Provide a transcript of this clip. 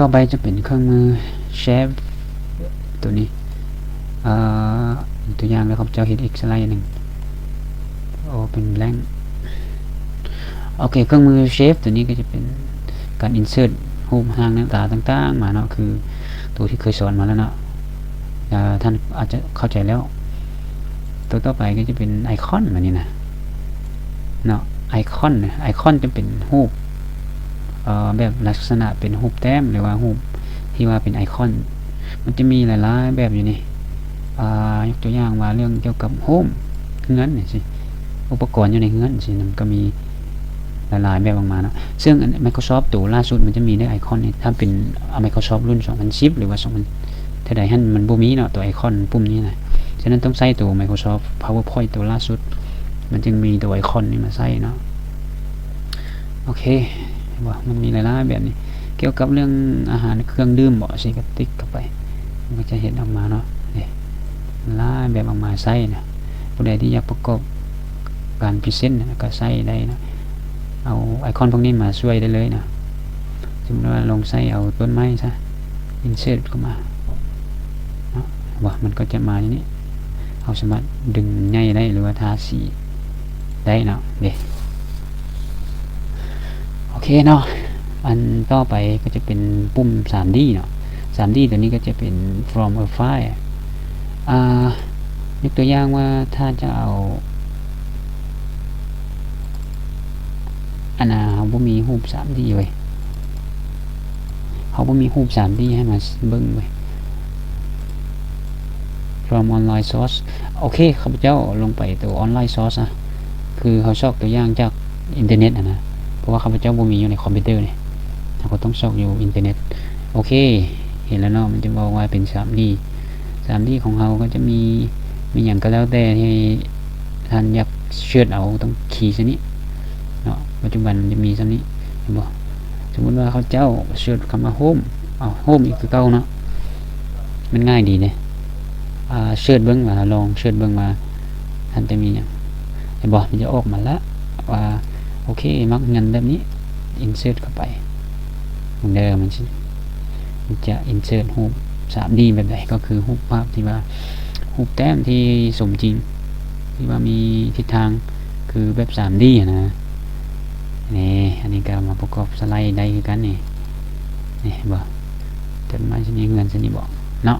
ຕໍ່ໄປຈະເປັນເຄື່ອງມື Shape ໂຕນີ້ ເອີ ຕົວຢ່າງແລ້ວ ຂ້າພະເຈົ້າເຮັດ X ສະໄລໜຶ່ງ ໂອ ເປັນ blank ໂອເຄ ເຄື່ອງມື Shape ໂຕນີ້ກໍຈະເປັນການ insert ຮູບຮ່າງໜ້າຕາຕ່າງໆມາເນາະ ຄືໂຕທີ່ເຄີຍສອນມາແລ້ວເນາະ ອາ ທ່ານອາດຈະເຂົ້າໃຈແລ້ວ. ໂຕຕໍ່ໄປກໍຈະເປັນ Icon ບາດນີ້ນະ ເນາະ Icon ນະ Icon ຈະເປັນຮູບ ເອີ ແບບລັກສະນະເປັນຮູບແຕ້ມ ຫຼືວ່າຮູບທີ່ວ່າເປັນ Icon ມັນຈະມີຫຼາຍໆແບບຢູ່ນີ້ ອາ ຍົກຕົວຢ່າງວ່າເລື່ອງກ່ຽວກັບ Home ເຮືອນຈັ່ງຊີ້ ອຸປະກອນຢູ່ໃນເຮືອນຈັ່ງຊີ້ ມັນກໍມີຫຼາຍໆແບບອອກມາເນາະ ເຊິ່ງອັນ Microsoft ໂຕລ່າສຸດມັນຈະມີເດ້ Icon ນີ້ ຖ້າເປັນ Microsoft ລຸ້ນສອງພັນສິບ ຫຼືວ່າສອງພັນເທົ່າໃດຫັ້ນ ມັນບໍ່ມີເນາະ ໂຕ Icon ປຸ່ມນີ້ນະ ສະນັ້ນຕ້ອງໃຊ້ໂຕ Microsoft PowerPoint ໂຕລ່າສຸດ ມັນຈຶ່ງມີໂຕໄອຄອນນີ້ມາໃຊ້ເນາະ ໂອເຄ ເຫັນບໍ່ ມັນມີຫຼາຍໆແບບນີ້ ກ່ຽວກັບເລື່ອງອາຫານເຄື່ອງດື່ມບໍ ຊິກະຕິກເຂົ້າໄປ ມັນກໍຈະເຫັນອອກມາເນາະ ນີ້ ຫຼາຍແບບອອກມາໃຊ້ນະ ຜູ້ໃດທີ່ຢາກປະກອບການພຣີເຊັນນະ ກໍໃຊ້ໄດ້ນະ ເອົາໄອຄອນພວກນີ້ມາຊ່ວຍໄດ້ເລີຍນະ ສົມມຸດວ່າລອງໃຊ້ເອົາຕົ້ນໄມ້ຊະ insert ເຂົ້າມາເນາະ ເຫັນບໍ່ ມັນກໍຈະມາຢູ່ນີ້ ເຮົາສາມາດດຶງໃຫຍ່ໄດ້ ຫຼືວ່າທາສີໄດ້ເນາະ ເດ້ ໂອເຄເນາະ ອັນຕໍ່ໄປກໍຈະເປັນປຸ່ມ ສາມດີ ເນາະ ສາມດີ ຕົວນີ້ກໍຈະເປັນ from a file ອາ ຍົກຕົວຢ່າງວ່າ ຖ້າຈະເອົາ ອັນນ່າ ເຮົາບໍ່ມີຮູບ ສາມດີ ເວີຍ ເຮົາບໍ່ມີຮູບ ສາມດີ ໃຫ້ມາເບິ່ງເວີຍ from online source ໂອເຄ ຂ້າພະເຈົ້າລົງໄປໂຕ online source ນະ ຄືເຮົາຊອກຕົວຢ່າງຈາກອິນເຕີເນັດຫັ້ນນະ ເພາະວ່າຂ້າພະເຈົ້າບໍ່ມີຢູ່ໃນຄອມພິວເຕີນີ້ ເຮົາກໍຕ້ອງຊອກຢູ່ອິນເຕີເນັດ ໂອເຄ ເຫັນແລ້ວເນາະ ມັນຈະບອກວ່າເປັນ ສາມດີ ສາມດີ ຂອງເຮົາກໍຈະມີ ມີຫຍັງກໍແລ້ວແຕ່ທີ່ທ່ານຢາກເສີດເອົາ ຕ້ອງຄີໃສ່ນີ້ເນາະ ປັດຈຸບັນມັນຈະມີສ່ຳນີ້ ເຫັນບໍ່ ສົມມຸດວ່າເຂົາເຈົ້າເສີດຄຳວ່າ Home ເອົາ Home ອີກຄືເກົ່າເນາະ ມັນງ່າຍດີເດ້ ອາ ເສີດເບິ່ງວ່າ ລອງເສີດເບິ່ງວ່າ ທ່ານຈະມີຫຍັງ ເຫັນບໍ່ ມັນຈະອອກມາລະວ່າ ໂອເຄ ມັກເຮືອນແບບນີ້ insert ເຂົ້າໄປ ເບິ່ງເດີ ມັນຊິ ມັນຈະ insert ຮູບ ສາມດີ ແບບໃດ ກໍຄືຮູບພາບທີ່ວ່າ ຮູບແຕ້ມທີ່ສົມຈິງ ທີ່ວ່າມີທິດທາງຄືແບບ ສາມດີ ຫັ້ນນະ ນີ້ ອັນນີ້ກໍເອົາມາປະກອບສະໄລໄດ້ຄືກັນນີ້ ນີ້ເຫັນບໍ່ ຕົ້ນໄມ້ຊະນີ້ ເຮືອນຊະນີ້ບໍເນາະ